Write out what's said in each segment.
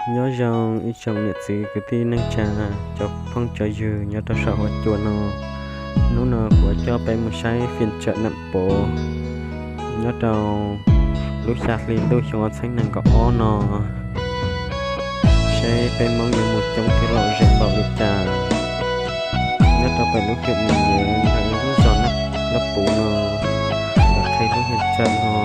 Nyob zoo ib tsoom niam txiv kwv tij neej tsa, cov phooj cov ywg nyob rau saum huab cua no. Hnub no kuv coj peb mus saib fiaj tsawm nam pov nyob rau lub xya hli ntuj xyoo ob txhiab nees nkaum ob no, saib peb Hmoob yuav mus coob thiab lom zem npaum li cas. Nyob rau pem lub hiam Mis Nyiav ntawm lub zos Naj Laj Puv no, ntawm qhib lub hiam tsawm no.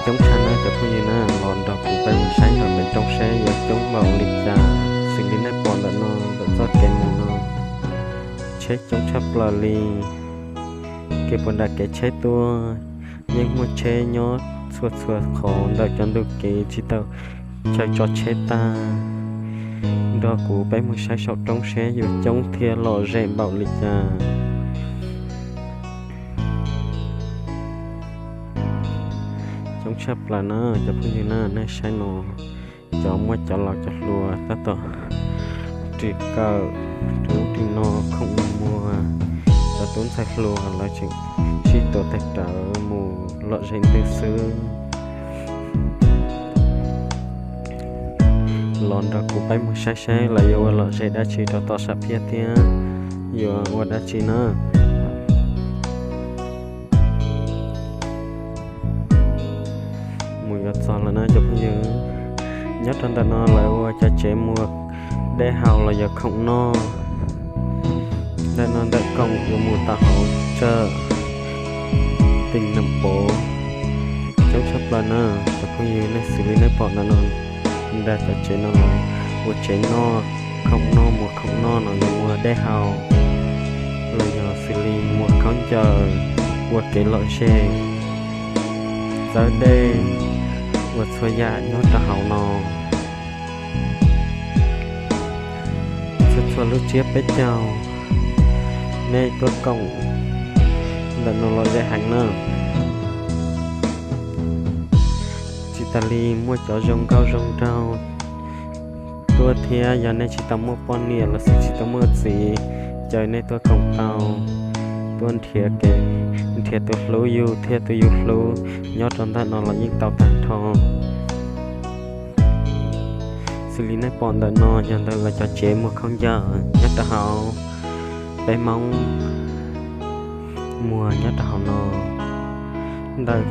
Coob tshaj na cov phooj ywg na, los nrog kuv peb mus saib nram pem roob seb yuav coob npaum li cas. Xws li nej pom ntawm no, ntawm txoj kev mus no, tsheb coob tshaj plaws li. Kev puas nram kev tsheb tuaj, yeej muaj tsheb nyob txhua txhua qhov ntawm cov ntug kev tsis tau chaw tso tsheb tag. Nrog kuv peb mus saib saum roob seb yuav coob thiab lom zem npaum li cas. Coob tshaj plaws na cov phooj ywg na, nej saib no, cov muaj cov laus cov hluas tab tom ris kawm, ris ub ris no khoom muag. Cov tub ntxhais hluas lawv tseem sib tuav tes rawv mus lom zem ntws xwb. Los nrog kuv peb mus saib seb lawv yuav ua lom zem dab tsi rau tom sam phiaj thiab yuav ua dab tsi na. Mus yuav txog lawm na cov phooj ywg. Nyob rau ntawm no lawv ua cov tsev muag dej haus los yog khoom noj. Ntawm no ntawm koom yuav mus tau hauv tsawm teem nam pov. Coob tshaj plaws na cov phooj ywg, nej xws li nej pom ntawm no, nrog cov tsev no los ua tsev noj, khoom noj muag khoom noj no yuav muag dej haus los yog xws li muag khaub ncaws, ua kev lom zem, txawb dej, ua txhua yam nyob rau hauv no. Txhua txhua lub tsiab peb caug, nej tuaj koom ntawm no lom zem heev na. Tsis tas li muaj cov zoo nkauj zoo nraug tuaj thiab, yog nej tsis tau muaj poj niam los sis tsis tau muaj txiv, caw nej tuaj koom tau, tuaj nrhiav kev, nrhiav tus hlub yug thiab tus yug hlub nyob rau ntawm no los yeej tau tag nrho. Xws li nej pom ntawm no yog ntawm lawv cov tsev muag khaub ncaws nyob rau hauv, peb Hmoob muag nyob rau hauv no. Ntawm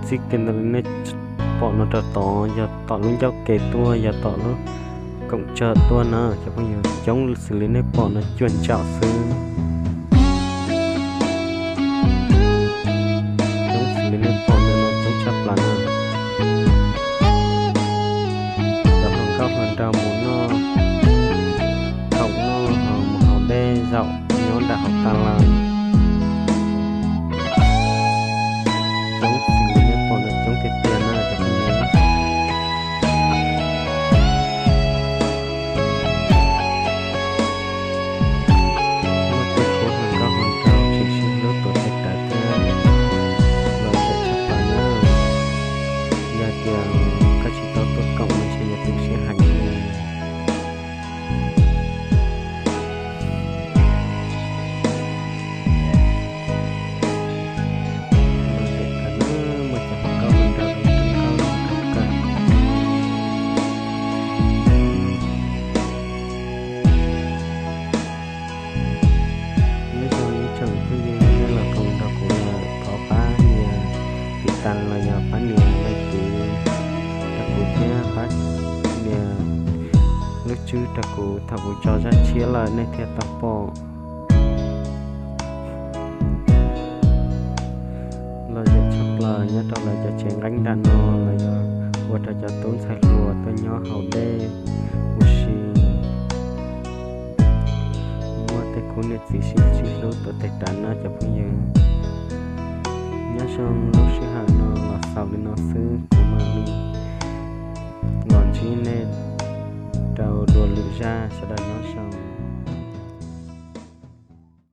txij kiag ntawm li nej pom no rau tod yog tom lub ncauj kev tuaj, yog tom lub koom tsawm tuaj na cov phooj ywg. Coob xws li nej pom no cuaj ntsawm xwb. Coob xws li nej pom no coob tshaj plaws na. Cov hluas nkauj hluas nraug mus noj khoom noj, mus haus dej zaum nyob nram hauv tas lawm. Coob xws li nej pom no coob tiag tiag na cov phooj ywg. Muaj tej khub hluas nkauj hluas nraug tseem sib hlub tuav tes rawv thiab, lom zem tshaj plaws na. Yog tias koj tsis tau tuaj koom no ntshe yuav tu siab heev li. Lom zem kawg na, muaj cov hluas nkauj hluas nraug zoo nkauj zoo nkauj kawg. Nyob zoo ib tsoom phooj ywg nej los koom nrog kuv lawm, thov pab nias tiv tas los yog pab nias đăng ký rau kuv thiab pab nias lub tswb rau kuv, thaum kuv tso zaj tshiab lawm nej thiaj tau pom. Lom zem tshaj plaws nyob rau lawv cov tsev nqeeb nram no, lawv yog ua rau cov tub ntxhais hluas tuaj nyob haus dej ua si. Muaj tej khub niam txiv sib sib hlub tuav tes rawv na cov phooj ywg. Nyob zoo